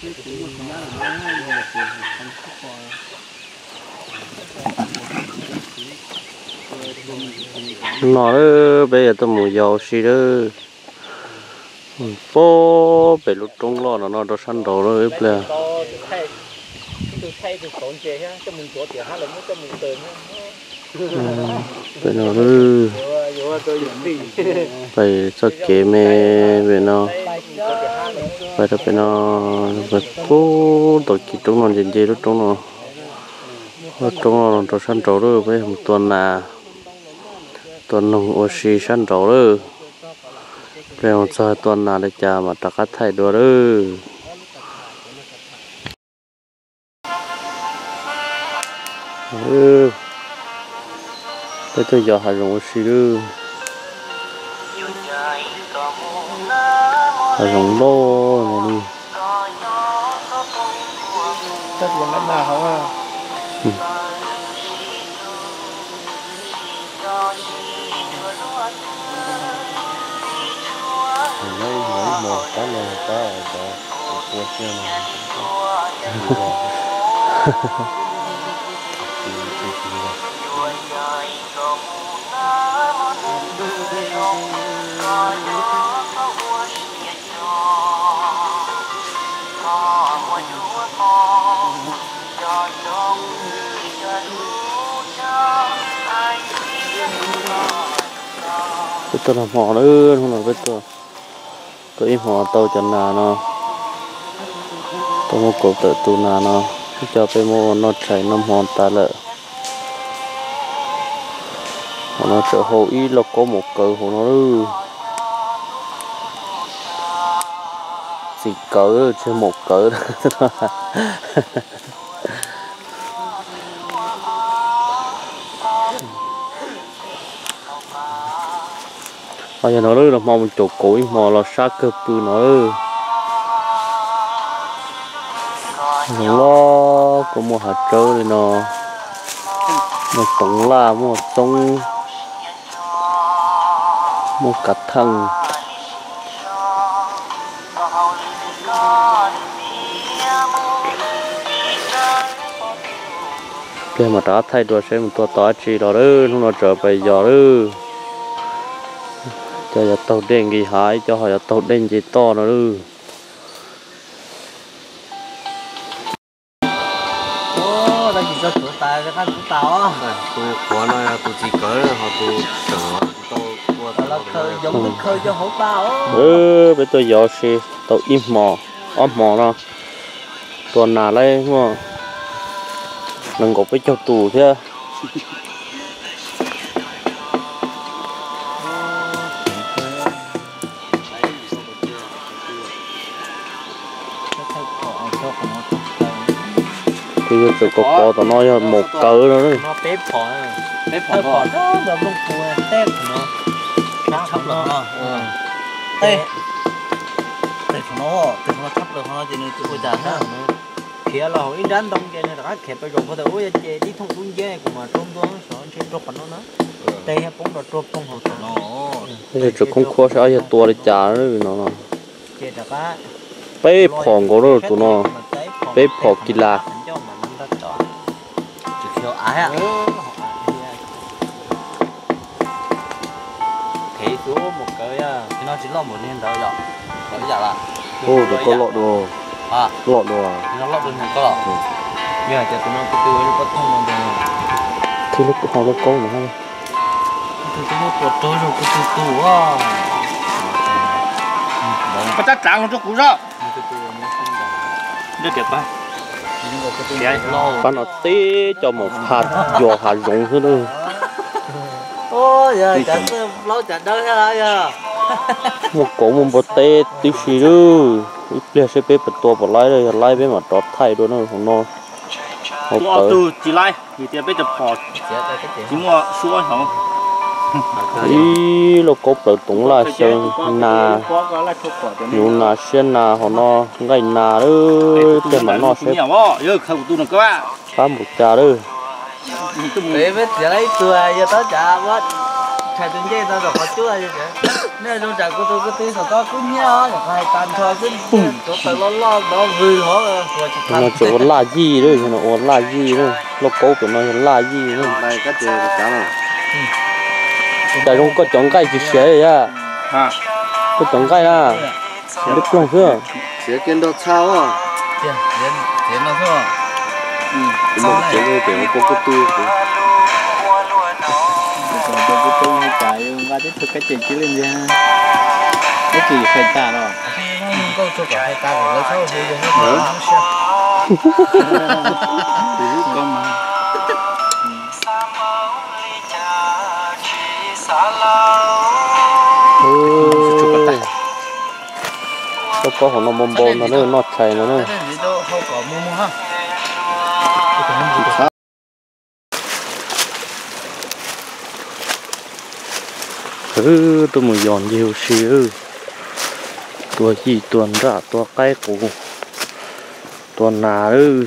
No peb yuav tuaj mus yos ua si lawm. Pem lub roob loj no no rau sab nraud lawm ib pliag. Pem no, pem txoj kev me pem no, pais rau pem no, pem pub tau kis roob no nce nce lub roob no, lub roob no rau sab nraud lawm, peb mus tua nas, tua noog ua si sab nraud lawm. Pliag mus txog tua nas li cas mam rov qab thaij dua lawm. Peb tuaj yos hav zoov ua si lawm. Hav zoov loj no li. Peb tuaj noj hmo lawm, hnub no peb tuaj, tuaj ib hmo tau cov nas no, tau muaj kaum tawm tus nas no, coj peb muab ua noj tshais noj hmo tas lawm. Hauv no tseem hau ib lauj kaub maum kawv hauv no lawm. Txiv kawv tsis maum kawv. Ho yog no lawm, los hmo mus caum kauv ib hmo los sab kawg pw no lawm. Zoo loj, kuj muaj hav tsawb li no, muaj toov laj, muaj txoob, muaj kav theej. Pliag mam rov qab thaij dua seb mus tua tau dab tsi los lawm, hnub no tseem pais yos lawm. Cov yuav taug dej nqis hav, cov ho yuav taug dej nce toj no lawm. Tus qhuav no yog tus txiv kawv, ho tus tseem tau ua tau. Peb tuaj yos ua si tau ib hmo, ob hmo no, tua nas lawm muaj nees nkaum peb caug tus thiab. Tus yog txawm kov kov tom no yog maum kawv no. Khiav los hauv ib nrab ntoo ces nws rov qab khiav pes zaum qhov ntawd ub ces dib thooj dub nciab kuv mas rau ntua xyov ntshe rau qhov no na. Tej poob rau rau poob hauv tom no. Yog tseem khoob khuab saib yog tua li cas no. Peb phom nkaus lawm tus no, peb phom kis las. Tus koj loj dua, loj dua. Thib lub ho lub kaub no. Koj tsab tsav los rau kuv zoj. Pab no teb coj mus pha yos hav zoov xwb lawm. Muaj kauv muaj npua teb tib si lawm. Ib pliag seb peb puas tua puas laib, yog laib peb mam rov thaij dua na. Hauv no hauv pawg tsis laib vim tias peb cov phom tsis muaj suab hov. Ib lauj kaub plaws toov laj xyaw nas, nyuv nas siab nas hauv no, nqaij nas lawm, ib pliag mam noj seb qab npaum cas lawm. Tshais tus ncej no rau qhov cub, nej zoo tsam kuv tus kwv tij saum toj kub hnyiab os, yog qhov hais tas nrho xwb, tuav taws loj loj ntov vwg hov. No tseem ua laj yij lawm, yog no ua laj yij lawm, lauj kaub pem no yog laj yij lawm. Cas zoo koj cov nqaij tsis siav li yam? Koj cov nqaij na, lub ploog xwb. Siav kiag nrog txhaj os. Tus muaj kev pem ua poj kub tub. Nqa tib tug kab ces kiag li ntag. Ib kis fais tas los. Lauj kaub hauv no npau npau ntag na, noj tshais ntag na. Wb tuaj mus yos ncig ua si lawm. Tua yij tua nraj tua qaib qus tua nas lawm.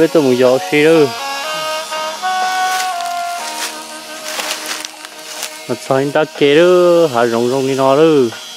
Peb tuaj mus yos ua si lawm. Txog ib nrab ke lawm, hav zoov zoo li no lawm.